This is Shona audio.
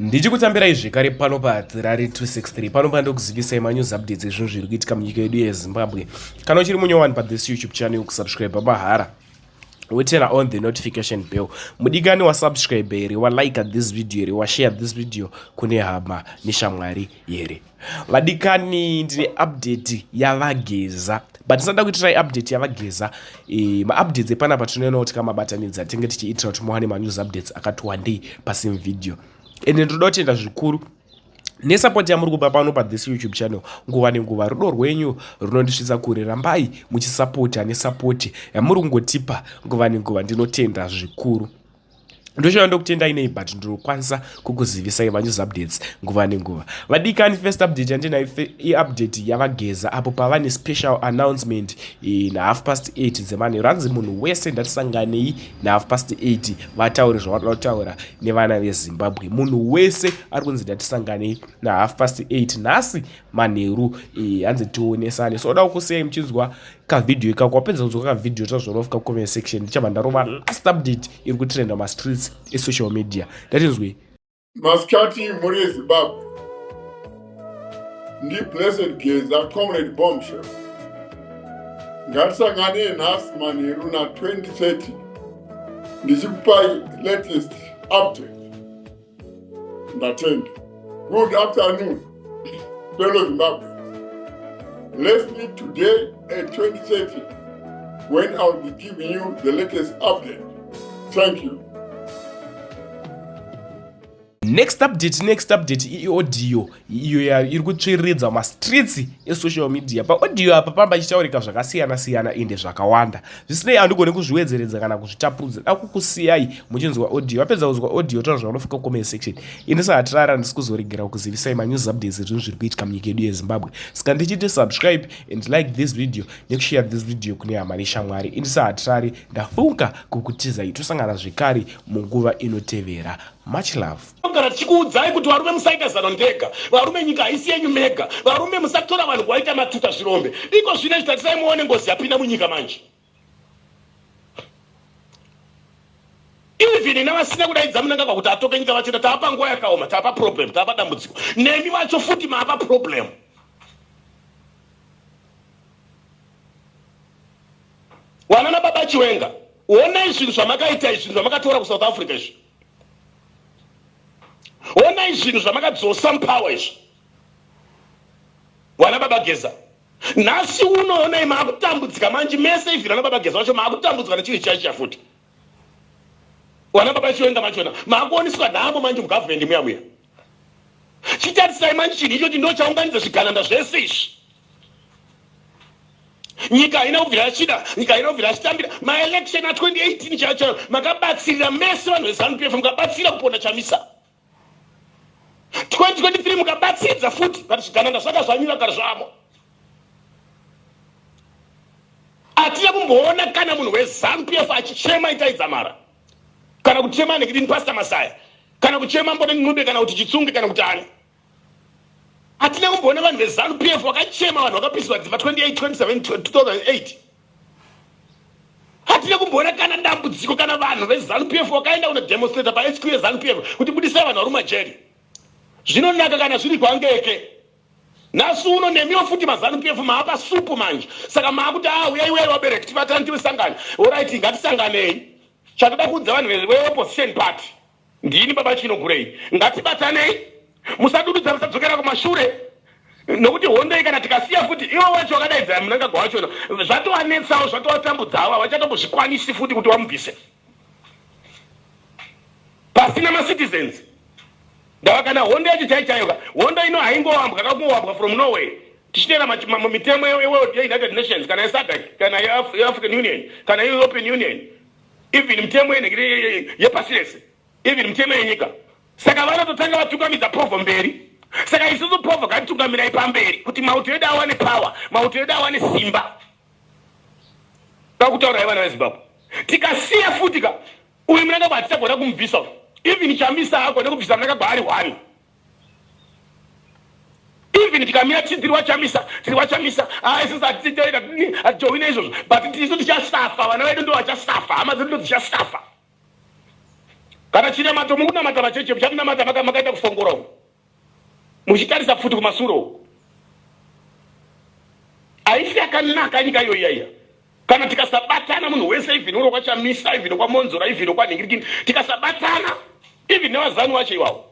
Ndichikutambirai zvekare pano paHatirari 263 pano pandokuzivisai manews updates ezvinhu zviri kuitika munyika yedu yeZimbabwe. Kana uchiri munyowani pathis YouTube channel kusubscribe mahara wotera on the notification bell. Mudikani wasubscribe here, walike this video here, washare this video kune hama neshamwari here. Vadikani, ndine update yaVaGeza, but ndisada kuitirai update yaVaGeza. E, maupdates epanapa tinoona kuti kamabatanidza tinge tichiitira kuti muwane manews updates akati wandei pasame video. Ende ndinoda kutenda zvikuru nesupport yamuri kupa pano pathis YouTube channel nguva nenguva. Rudo rwenyu runondisvitsa kure. Rambai muchisapota nesapoti yamuri kungotipa nguva nenguva, ndinotenda zvikuru. Ndochava ndokutendai nei, but ndinokwanisa kukuzivisai manews updates nguva nenguva. Vadikani, first update yandinayo iupdate yaVaGeza apo pava nespecial announcement na 8:30 dzemanheru. Hanzi munhu wese ndatisanganei na 8:30 vataure zvavanoda kutaura nevana veZimbabwe. Munhu wese ari kunzi ndatisanganei na 8:30 nhasi manheru, hanzi tionesane. So oda kukusiyai muchinzwa kavhidhiyo ikako. Wapedza kunzwa kavhidhiyo, tazvorofika comment section. Ndichabva ndarova last update iri kutrenda mastreets esocial media. Ndatinzwei. Masikati, mhuri yeZimbabwe. NdiBlessed Geza, Comrade Bombshell. Ngatisanganei nhasi manheru na2030 ndichikupai latest update. Ndatenda. Good afternoon, fellow Zimbabwe. Let's meet today at 2030 when I'll be giving you the latest update. Thank you. Next update, next update iaudio iyo iri kutsviriridza mastreets esocial media. Paaudio apa pamba ichitaurika zvakasiyana siyana ende zvakawanda. Zvisinei, handigoni kuzviwedzeredza kana kuzvitapudza. Da kukusiyai muchinzwa audio. Vapedza kunzwa audio, taura zvaunofika comment section. Ini saHatirara handisi kuzoregera kukuzivisai manews updates ezvinhu zviri kuitika munyika yedu yeZimbabwe. Saka ndichiti subscribe and like this video nekushare this video kune hama neshamwari. Ini saHatirari ndafunga kukutizai. Tosangana zvekare munguva inotevera. Much love. Kana tichikuudzai kuti varume, musaita zano ndega. Varume, nyika haisi yenyu mega. Varume, musatora vanhu kuvaita matuta zvirombe. Iko zvino izvi, tarisai muone ngozi yapinda munyika manje. Even navasina kudaidza Munangagwa kuti atoke nyika vachona, taapa nguva yakaoma, taapa problem, taapa dambudziko. Nemi vacho futi maapa problem. Wanana baba Chiwenga, onai zvinhu zvamakaita izvi, zvinhu zvamakatora kuSouth Africa izvi. Onai zvinhu zvamakadzosa mupower izvi. Wana baba Geza, nhasi uno onai maakutambudzika manje mese. Even ana baba Geza vacho maakutambudzika nechinhu chiya futi. Wana baba Chiwenga machona maakuoniswa nhamo manje mugavhumendi muya muya. Chitarisai manje chinhu ichoti ndo chaunganidza zvigananda zvese izvi. Nyika haina kubvira yachida, nyika haina kubvira yachitambira maelection a2018 chaiyo chaiyo. Makabatsirira mese vanhu veZANU PF, mukabatsira kuponda Chamisa 2023, mukabatsiridza futi, but zvigananda zvaka zvanyura kare zvamo. Hatina kumboona kana munhu weZANU PF achichema Itai Dzamara, kana kuchema nekidini Pastor Masaya, kana kuchema Mbone Ncube, kana kuti Chitsunge, kana kuti ani. Hatina kumboona vanhu veZANU PF vakachema vanhu vakapiswa dzimba 28 27 2008. Hatina kumboona kana dambudziko, kana vanhu veZANU PF vakaenda kunodemonstrata paHQ yeZANU PF kuti budisai vanhu vari mumajeri. Zvinonaka kana zviri kwangeke. Nhasi uno nemiwo futi maZANU PF maapa supu manje. Saka maakuti a uyai, uyai vabereki, tibatane, tivisangane. Alright, ngatisanganei. Chatoda kuudza vanhu veopposition party, ndini baba Chino Gurei, ngatibatanei, musadududza, musadzokera kumashure, nokuti hondo iyi kana tikasiya futi, ivo wacho wakadaidzira Munangagwa wachona zvatovanetsawo, zvatovatambudzawo, havachatombozvikwanisi futi kuti vamubvise pasina macitizens. Ndava kana hondo yacho chai chaiyoka, hondo ino haingowambwa kakungowambwa from nowhere tichiteera mitemo yeUnited Nations, kana yeSADC, kana yeAfrican Union, kana yeEuropean Union, even mitemo yepasi rese, even mitemo yenyika. Saka vanototanga vatungamidza povho mberi. Saka isusu povho ngatitungamirai pamberi kuti mauto edu awane power, mauto edu awane simba. Kakutaurai vana veZimbabwe, tikasiya futi ka, uyu Munangagwa hatichagona kumubvisa. Even Chamisa agone kubvisa Munangagwa ari one. Even tikamira tichiti tiri waChamisa, tiri waChamisa, ah, isusu hatitoita, hatijoine izvozvo, but tisu tichasafa. Vana vedu ndo vachasafa, hama dzedu ndo dzichasafa. Kana chinamato mukunamata macheche muchatinamata makaita kufongora umu muchitarisa pfuti kumasure uku. Haisi yakanaka nyika iyoyi yaiya kana tikasabatana munhu wese even uro kwaChamisa, even kwaMonzora, even kwanhingirikini, tikasabatana even nevazanu vacho iwawo.